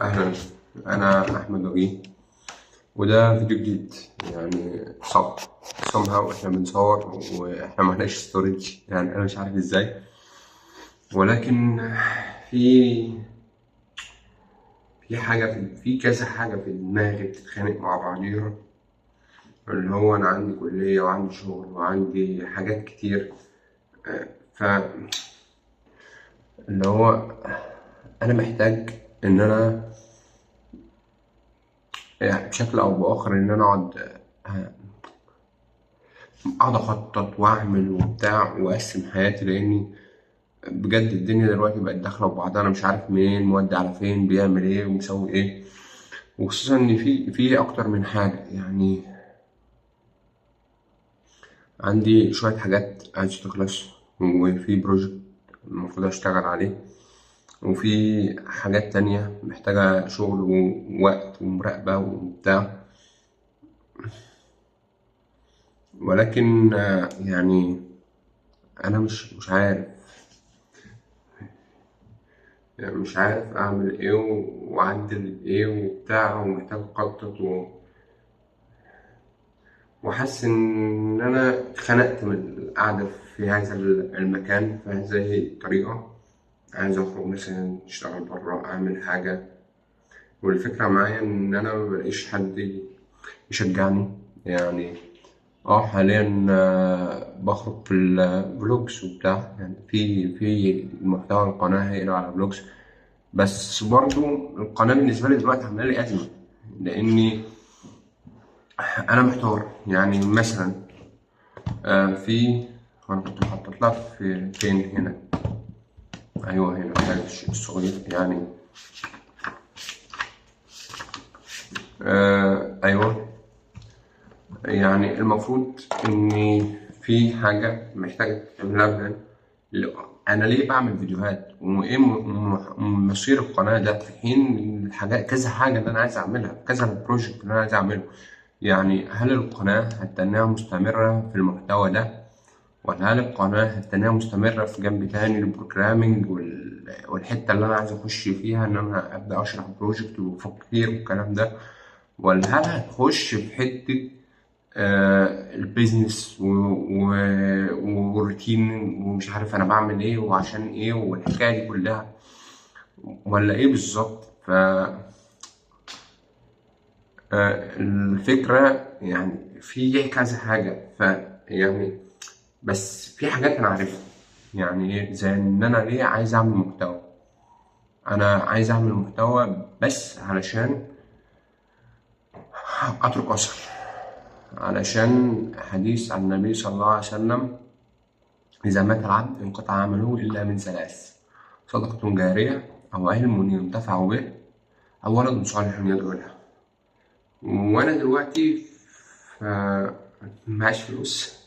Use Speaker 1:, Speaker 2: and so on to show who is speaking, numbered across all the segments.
Speaker 1: اهلا، انا احمد وجيه وده فيديو جديد. يعني صعب somehow احنا بنصور واحنا معناش storage، يعني انا مش عارف ازاي، ولكن في حاجة في كذا حاجة في دماغي بتتخانق مع بعضيها، اللي هو انا عندي كلية وعندي شغل وعندي حاجات كتير، ف اللي هو انا محتاج ان انا يعني بشكل او باخر ان انا اقعد اخطط واعمل وبتاع واقسم حياتي، لاني بجد الدنيا دلوقتي بقت داخله في بعضها، انا مش عارف منين مودي على فين، بيعمل ايه ومسوي ايه، وخصوصا ان في اكتر من حاجة. يعني عندي شوية حاجات عايز تخلص، وفي project المفروض اشتغل عليه، وفي حاجات تانية محتاجة شغل ووقت ومراقبة وبتاع، ولكن يعني أنا مش عارف، يعني مش عارف أعمل إيه وأعدل إيه وبتاع، ومحتاج أخطط وحاسس إن أنا اتخنقت من القعدة في هذا المكان في هذه الطريقة. عايز أخرج مثلا أشتغل برا، أعمل حاجة، والفكرة معايا إن أنا مبلاقيش حد يشجعني. يعني حاليا بخرج في ال vlogs وبتاع، يعني في محتوى القناة هيقلب على vlogs، بس برضو القناة بالنسبة لي دلوقتي عاملة لي أزمة، لأني أنا محتار. يعني مثلا في أنا كنت مخطط لها في فين هنا، أيوه هنا هذا الشيء الصغير، يعني أيوه، يعني المفروض إن في حاجة محتاجة تعملها. أنا ليه بعمل فيديوهات وإيه مصير القناة ده، في حين الحاجات كذا حاجة اللي أنا عايز أعملها، كذا project اللي أنا عايز أعمله. يعني هل القناة هتنها مستمرة في المحتوى ده، ولا هل القناة هتنها مستمرة في جنب تاني ال programming والحتة اللي أنا عايز أخش فيها إن أنا أبدأ أشرح project وأفكر والكلام ده، ولا هل هتخش في حتة ال business والروتين ومش عارف أنا بعمل إيه وعشان إيه والحكاية دي كلها، ولا إيه بالظبط؟ ف الفكرة يعني في كذا حاجة، ف يعني بس في حاجات أنا عارفها، يعني إيه، زي إن أنا ليه عايز أعمل محتوى. أنا عايز أعمل محتوى بس علشان أترك أثر، علشان حديث عن النبي صلى الله عليه وسلم: إذا مات العبد انقطع عمله إلا من ثلاث: صدقة جارية، أو علم ينتفع به، أو ولد صالح يدعو له. وأنا دلوقتي معيش فلوس،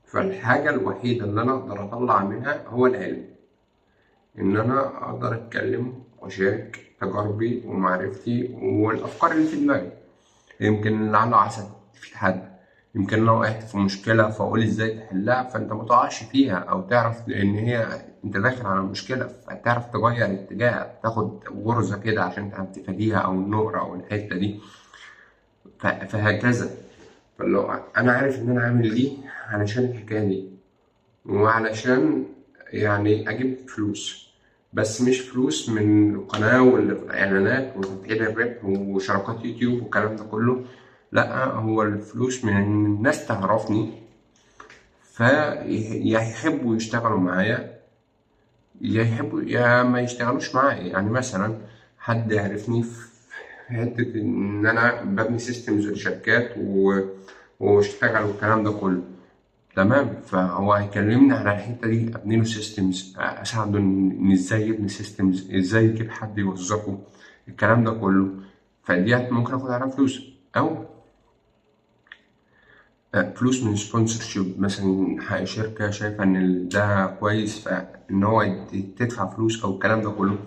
Speaker 1: فالحاجة الوحيدة اللي أنا أقدر أطلع منها هو العلم، إن أنا أقدر أتكلم وأشارك تجاربي ومعرفتي والأفكار اللي في دماغي. يمكن لعل عسى تفيد حد، يمكن أنا وقعت في مشكلة فأقول إزاي تحلها، فأنت متقعش فيها، أو تعرف إن هي أنت داخل على مشكلة فتعرف تغير اتجاهك، تاخد غرزة كده عشان تعرف تفاديها أو النقرة أو الحتة دي، فهكذا. فلو أنا عارف إن أنا عامل دي علشان الحكاية دي، وعلشان يعني أجيب فلوس، بس مش فلوس من القناة والإعلانات وتفعيل الربح وشراكات يوتيوب والكلام ده كله، لأ، هو الفلوس من إن الناس تعرفني فيحبوا يشتغلوا معايا، يحبوا يا ما يشتغلوش معايا. يعني مثلا حد يعرفني في حتة إن أنا ببني systems لشركات واشتغل والكلام ده كله، تمام، فهو هيكلمني على الحتة دي، ابني له systems، اساعده ان ازاي يبني systems، ازاي يجيب حد يوظفه، الكلام ده كله، فدي ممكن اخد عليها فلوس، او فلوس من sponsorship مثلا، شركة شايفه ان ده كويس فان هو تدفع فلوس او الكلام ده كله.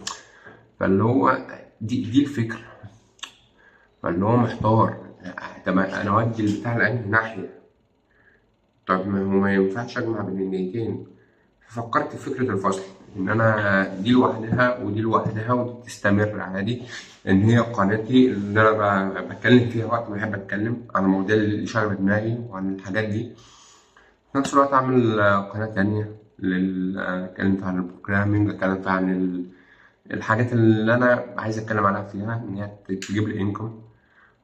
Speaker 1: فاللي هو دي الفكرة. فاللي هو محتار، طب انا اودي البتاع لانهي ناحية؟ طب ما هو ما ينفعش اجمع بين النيتين. ففكرت في فكرة الفصل، ان انا دي لوحدها ودي لوحدها ودي تستمر عادي، ان هي قناتي اللي انا بتكلم فيها وقت ما بحب اتكلم عن المواضيع اللي شاغله دماغي وعن الحاجات دي. في نفس الوقت اعمل قناة تانية اتكلم فيها عن ال programming، اتكلم فيها عن الحاجات اللي انا عايز اتكلم عنها فيها ان هي تجيب لي income.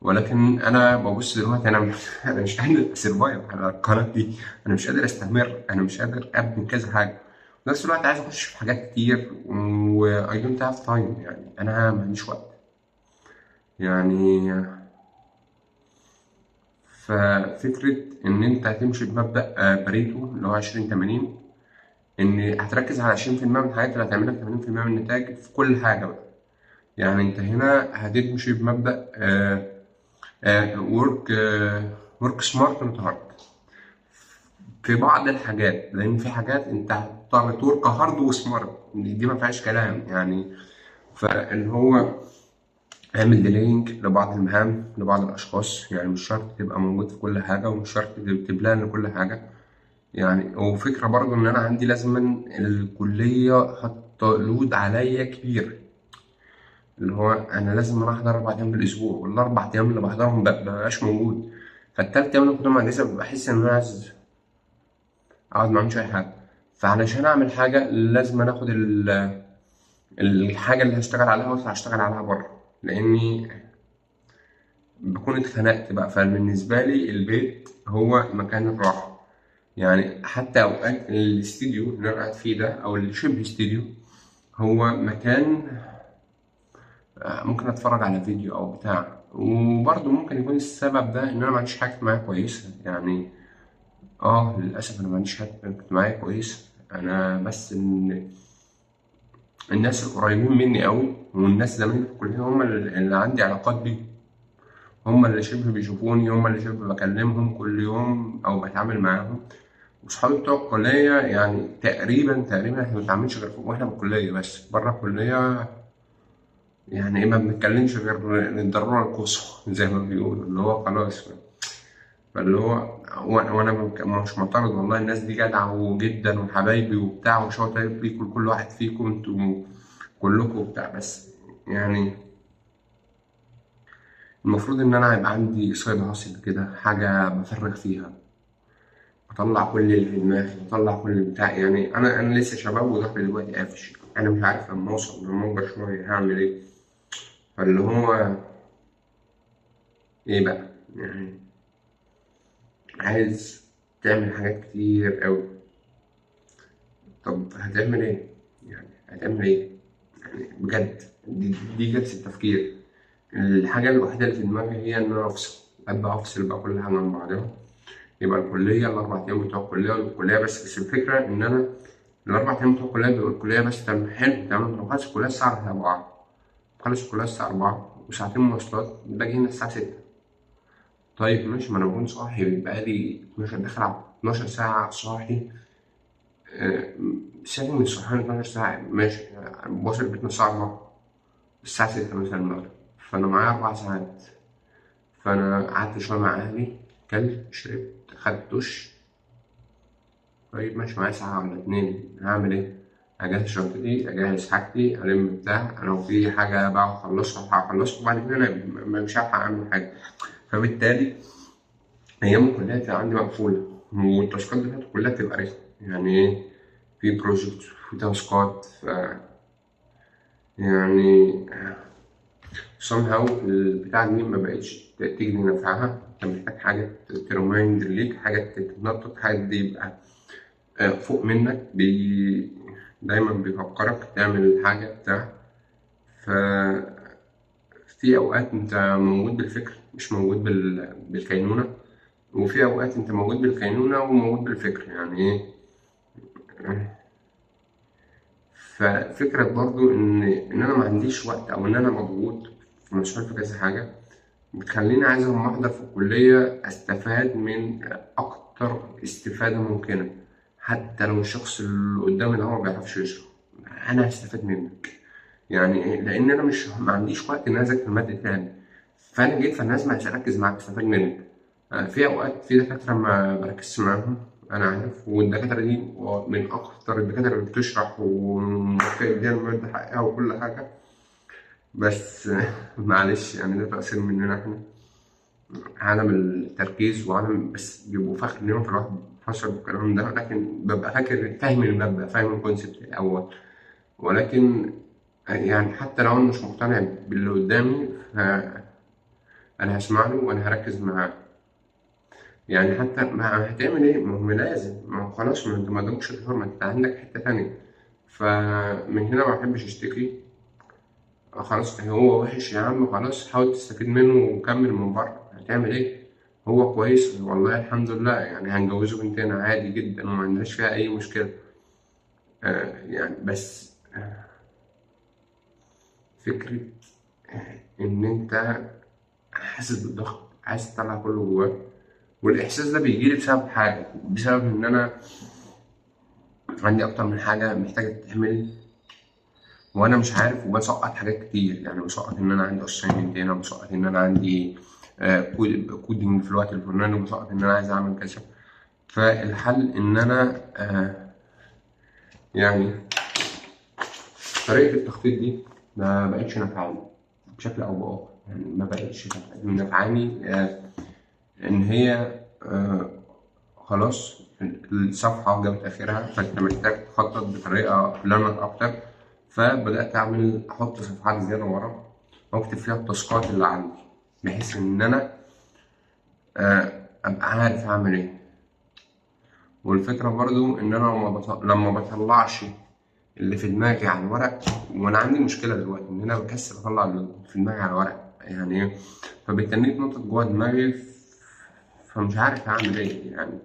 Speaker 1: ولكن انا ببص دلوقتي انا مش قادر ا survive على القناة دي، انا مش قادر استمر، انا مش قادر ابني كذا حاجة. في نفس الوقت عايز اخش في حاجات كتير و I don't have time، يعني انا ما عنديش وقت يعني. ففكره ان انت هتمشي بمبدا باريتو اللي هو 20/80، ان هتركز على 20% من الحاجات اللي هتعملها 80% من النتائج في كل حاجة بقى. يعني انت هنا هتمشي بمبدا work smart not hard في بعض الحاجات، لان في حاجات انت هتضطر ت work hard و smart، دي ما فيهاش كلام يعني. فاللي هو اعمل delaying لبعض المهام لبعض الاشخاص، يعني مش شرط تبقى موجود في كل حاجة ومش شرط ت plan لكل حاجة يعني. وفكره برضو ان انا عندي لازما الكلية حط load عليا كبير، اللي هو انا لازم احضر 4 ايام في الاسبوع، وال4 ايام اللي بحضرهم مبقاش موجود. فالتلات ايام اللي كنت مع اجازه بحس ان انا عايز اقعد ما اعملش اي حاجة. فعلشان اعمل حاجة لازم اخد الحاجة اللي هشتغل عليها واطلع اشتغل عليها بره، لاني بكون اتخنقت بقى. فبالنسبه لي البيت هو مكان الراحة يعني. حتى اوقات الاستديو اللي انا قاعد فيه ده او اللي شبه استديو هو مكان ممكن اتفرج على فيديو او بتاع. وبرضه ممكن يكون السبب ده ان انا ما عنديش حاجة معايا كويسة يعني. للاسف انا ما عنديش حاجة معايا كويسة، انا بس ان الناس القريبين مني قوي والناس زمايلي في الكلية هم اللي عندي علاقات بيهم، هم اللي شبه بيشوفوني، هم اللي شبه بكلمهم كل يوم او بتعامل معاهم. وصحابي بتوع الكلية يعني تقريبا احنا ما بنتعاملش غير واحنا في الكلية بس، بره الكلية يعني ما بنتكلمش غير للضرورة القصوى زي ما بيقولوا، اللي هو خلاص. فاللي هو وانا مش معترض والله، الناس دي جدعه جدا وحبايبي وبتاع وشاطر بيكم كل واحد فيكم انتوا كلكم وبتاع، بس يعني المفروض ان انا يبقى عندي side hustle كده، حاجة بفرغ فيها، بطلع كل اللي في دماغي، بطلع كل اللي بتاع يعني. انا لسه شباب وظهري دلوقتي قافش، انا مش عارف لما اوصل لما اكبر شوية هعمل ايه. فاللي هو ايه بقى يعني، عايز تعمل حاجات كتير قوي، طب هتعمل ايه يعني؟ هتعمل ايه يعني بجد؟ دي جلسة تفكير. الحاجة الوحيدة اللي في دماغي هي ان انا افصل، ابقى افصل بقى كل حاجة من بعضها. يبقى الكلية ال4 ايام بتوع الكلية والكلية بس الفكرة ان انا ال4 ايام بتوع الكلية بيبقوا الكلية بس. تمام حلو تمام، لو خلص الكلية الساعة 4، خلص الكلية الساعة 4 وساعتين مواصلات، باجي هنا الساعة 6. طيب ماشي، ما انا بكون صاحي بقالي 12 داخل على 12 ساعة صاحي، ساعتين من الصحيان 12 ساعة ماشي، بوصل بيتنا الساعة 4، الساعة 6 مثلا المغرب، فأنا معايا 4 ساعات. فأنا قعدت شوية مع أهلي، كلت شربت خدت دش، طيب ماشي معايا ساعة ولا 2، هعمل إيه؟ أجهز شنطتي، أجهز حاجتي، ألم بتاع، أنا لو في حاجة بقى أخلصها هخلصها، وبعد كده أنا مش هلحق أعمل حاجة. فبالتالي أيام الكلية تبقى عندي مقفولة، وال task ات بتاعت الكلية تبقى رخمة يعني. إيه، في project في task ات، ف يعني somehow البتاعة دي ما بقتش تجري نفعها. انت محتاج حاجة ت remind ليك، حاجة تتنطط، حاجة يبقى فوق منك دايما بيفكرك تعمل حاجة بتاع. ف في أوقات أنت موجود بالفكر مش موجود بالكينونة، وفي أوقات أنت موجود بالكينونة وموجود بالفكر يعني إيه. ففكرة برضو إن أنا ما عنديش وقت أو إن أنا مضغوط في مشروع في كذا حاجة بتخليني عايز لما أحضر في الكلية أستفاد من أكتر استفادة ممكنة، حتى لو الشخص اللي قدامي ده هو ما بيعرفش يشرح أنا هستفاد منك يعني، لأن أنا مش ما عنديش وقت إن أنا أذاكر المادة تاني. فأنا جيت فأنا لازم أركز معاك أستفاد منك. في أوقات في دكاترة ما بركزش معاهم انا عارف، والدكاتره دي من اكتر الدكاترة اللي بتشرح ومديها المادة حقها وكل حاجة، بس معلش يعني ده تقصير مننا احنا، عدم التركيز وعدم، بس بيبقوا فاكر ان في الواحد فشل بالكلام ده، لكن ببقى فاكر فاهم المبدأ، فاهم ال concept الاول، ولكن يعني حتى لو انا مش مقتنع باللي قدامي فانا هسمع له وانا هركز معاه. يعني حتى ما هتعمل ايه، ما هو لازم، ما هو خلاص، ما انت ما قدامكش خيار، ما انت عندك حتة تانية. فمن هنا ما بحبش اشتكي، خلاص هو وحش يا عم، خلاص حاول تستفيد منه وكمل من بره، هتعمل ايه، هو كويس والله الحمد لله، يعني هنجوزه بنتنا عادي جدا وما عندناش فيها اي مشكلة. يعني بس فكرة ان انت حاسس بالضغط، عايز تطلع كله جواك، والاحساس ده بيجيلي بسبب حاجة، بسبب ان انا عندي اكتر من حاجة محتاجة تتعمل وانا مش عارف، وبسقط حاجات كتير. يعني بسقط ان انا عندي assignment هنا، بسقط ان انا عندي coding في الوقت الفلاني، وبسقط ان انا عايز اعمل كذا. فالحل ان انا يعني طريقة التخطيط دي ما بقتش نافعاني بشكل او باخر، يعني ما بقتش نافعاني، ان هي خلاص الصفحة جابت اخرها، فانت محتاج تخطط بطريقة planner اكتر. فبدأت احط صفحات زيادة ورا واكتب فيها التاسكات اللي عندي، بحيث ان انا ابقى عارف اعمل ايه. والفكرة برضو ان انا لما بطلعش اللي في دماغي على الورق، وانا عندي مشكلة دلوقتي ان انا بكسل اطلع اللي في دماغي على الورق، يعني فبالتالي نقطة جوه دماغي، فمش عارف اعمل ايه. يعني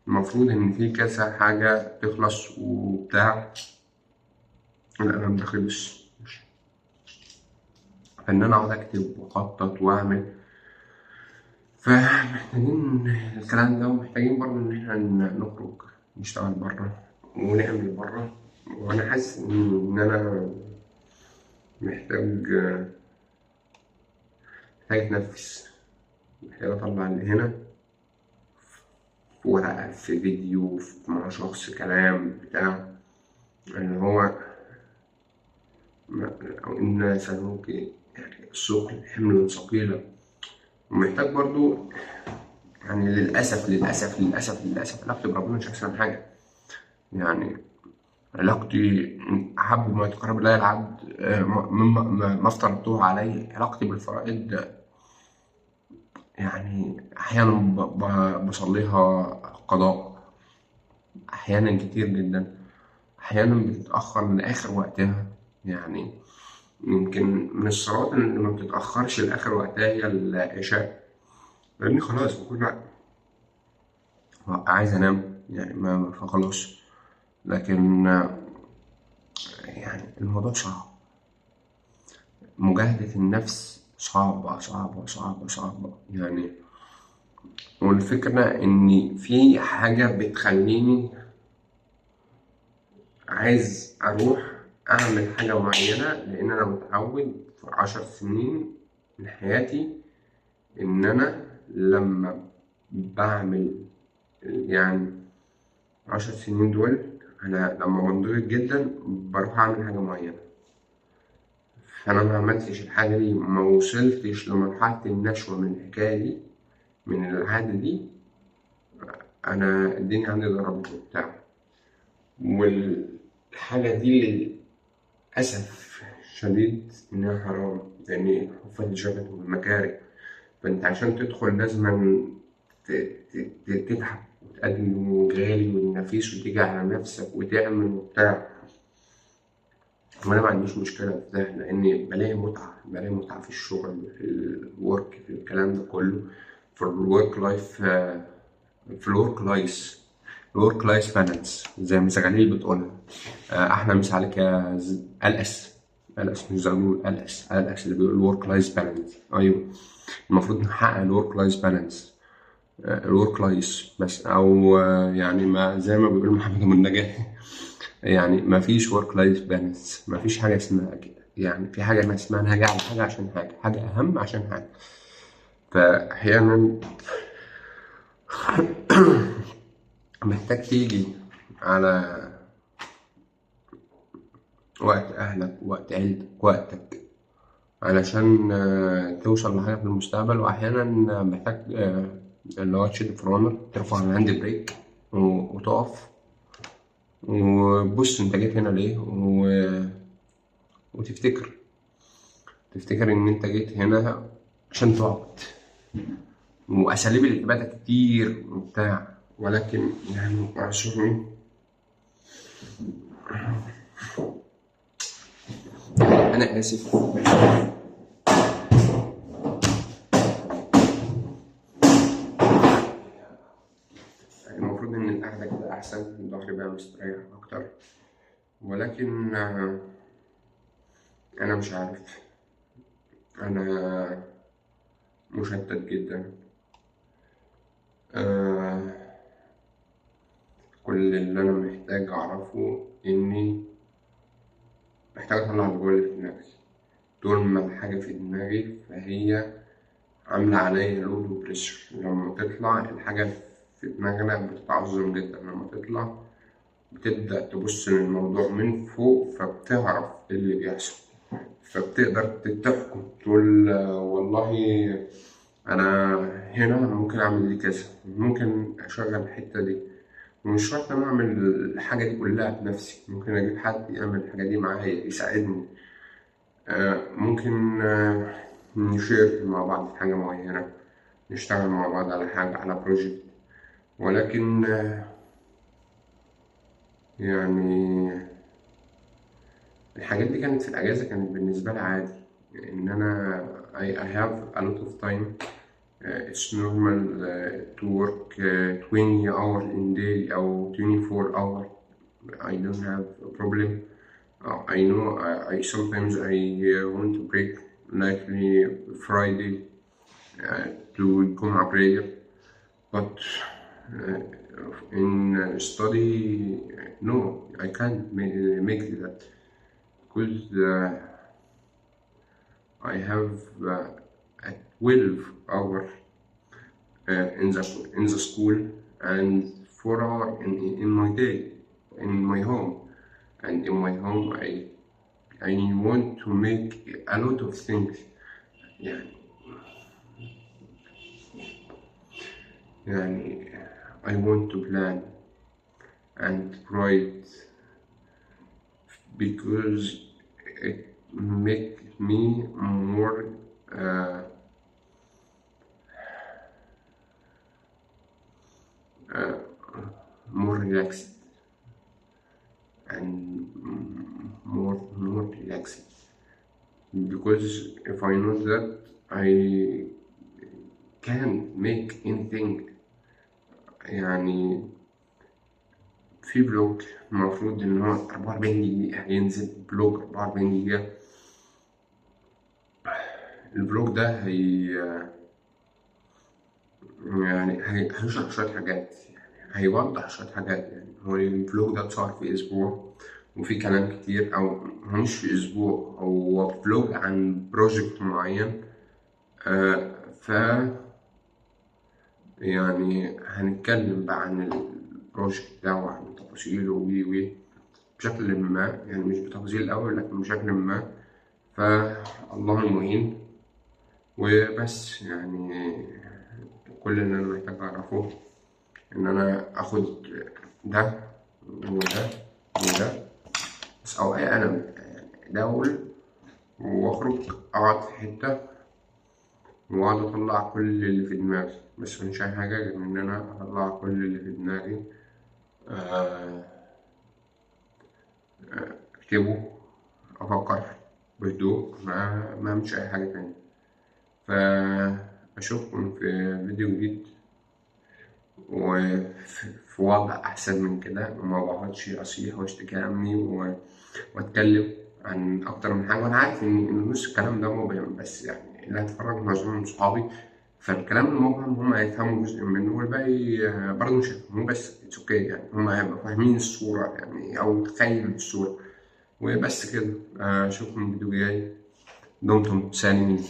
Speaker 1: المفروض ان في كذا حاجة تخلص وبتاع، القلم ده خلص، فان انا اقعد اكتب واخطط واعمل، فمحتاجين الكلام ده، ومحتاجين برضه ان احنا نخرج نشتغل بره ونعمل بره. وانا حاسس ان انا محتاج اتنفس، محتاج اطلع اللي هنا في ورقة، في فيديو، مع شخص، كلام بتاع، اللي هو إن سنوكي يعني الثقل حمل ثقيلة. ومحتاج برضو يعني للأسف للأسف للأسف للأسف علاقتي بربنا مش أحسن حاجة. يعني علاقتي أحب ما يتقرب إلي العبد مما ما افترضته عليه، علاقتي بالفرائض يعني أحيانا بصليها قضاء، أحيانا كتير جدا، أحيانا بتتأخر لآخر وقتها. يعني يمكن من الصلوات اللي ما بتتأخرش لآخر وقتها هي العشاء، لأني خلاص بكون عايز أنام يعني، ما فخلاص. لكن يعني الموضوع صعب، مجاهدة النفس صعبة صعبة صعبة صعبة يعني. والفكرة إن في حاجة بتخليني عايز أروح أعمل حاجة معينة، لأن أنا متعود في 10 سنين من حياتي إن أنا لما بعمل يعني 10 سنين دول، أنا لما بنضغط جدا بروح أعمل حاجة معينة، فأنا ما عملتش الحاجة دي، ما وصلتش لمرحلة النشوة من الحكاية دي، من العادة دي، أنا الدنيا عندي ضربت وبتاع. والحاجة دي للأسف شديد إنها حرام، لأن حفت الشبكة والمكاره، فأنت عشان تدخل لازم تتعب وتقدم غالي والنفيس وتيجي على نفسك وتعمل وبتاع. وأنا ما عنديش مشكلة في ده، لأني بلاقي متعة، بلاقي متعة في الشغل، في ال work، في الكلام ده كله، في ال work life، في ال work life، ال work life balance زي ما زغلول بتقولها. احلى مسا عليك يا الأس، الأس مش زغلول، الأس، الأس اللي بيقول work life balance. ايوه المفروض نحقق ال work life balance، ال work life بس، او يعني ما زي ما بيقول محمد ابو النجاح، يعني ما فيش work life balance، ما فيش حاجة اسمها كده. يعني في حاجة اسمها انا هاجي على حاجة عشان حاجة، حاجة اهم عشان حاجة. فاحيانا محتاج تيجي على وقت أهلك، وقت عيلتك، وقتك، علشان توصل لحاجة في المستقبل. وأحيانا محتاج اللي هو تشد فرامل، ترفع ال hand brake وتقف وبص انت جيت هنا ليه، وتفتكر ان انت جيت هنا عشان تقعد. واساليب العبادة كتير وبتاع، ولكن يعني اعذرني انا اسف. المفروض ان القعدة كده احسن، ظهري بقى مستريح اكتر، ولكن انا مش عارف، انا مشتت جدا. كل اللي انا محتاج اعرفه اني محتاج اطلع اللي جوه اللي في دماغي. طول ما الحاجة في دماغي فهي عاملة عليا load و pressure. لما تطلع الحاجة في دماغنا بتتعظم جدا، لما تطلع بتبدأ تبص للموضوع من فوق، فبتعرف ايه اللي بيحصل، فبتقدر تحكم، تقول والله انا هنا ممكن اعمل دي كذا، ممكن اشغل الحتة دي، ومش شرط انا اعمل الحاجة دي كلها بنفسي، ممكن اجيب حد يعمل الحاجة دي معايا يساعدني، ممكن نشير مع بعض في حاجة معينة، نشتغل مع بعض على حاجة، على project. ولكن يعني الحاجات دي كانت في الأجازة كانت بالنسبة لي عادي، إن أنا I have a lot of time. It's normal to work 20 hours in day أو 24 hour. I don't have a problem. I know I sometimes I want to break like Friday to Jumu'ah prayer, but in study no, I can't make that because I have a 12 hour in the school and 4 hour in my day in my home, and in my home I want to make a lot of things. يعني I want to plan and write because it make me more more relaxed and more relaxed, because if I know that I can't make anything. يعني في vlog المفروض ان هو 44 دقيقة هينزل vlog 44 دقيقة. ال vlog ده هي يعني هيشرح شوية حاجات، يعني هيوضح شوية حاجات. يعني هو ال vlog ده اتصور في أسبوع وفي كلام كتير، أو هو مش في أسبوع، هو vlog عن project معين. ف يعني هنتكلم بقى عن ال project ده وعن تفاصيله وي بشكل ما، يعني مش بتفاصيل الأول لكن بشكل ما. فالله المعين وبس. يعني كل اللي أنا محتاج أعرفه إن أنا آخد ده وده وده بس، أو أي قلم دول، وأخرج أقعد في حتة وأقعد أطلع كل اللي في دماغي، بس مش أي حاجة غير إن أنا أطلع كل اللي في دماغي، أكتبه، أفكر بهدوء، ما أعملش أي حاجة تانية. فأشوفكم في فيديو جديد وفي وضع أحسن من كده، وما بقعدش أصيح وأشتكي همي وأتكلم عن أكتر من حاجة. وأنا عارف إن نص الكلام ده مبهم، بس يعني اللي هتفرج معظمهم صحابي، فالكلام المبهم هم هيفهموا جزء منه والباقي برضه مش هيفهموه، بس it's okay، يعني هم هيبقوا فاهمين الصورة يعني، أو تخيل الصورة وبس كده. أشوفكم الفيديو الجاي، دمتم سالمين.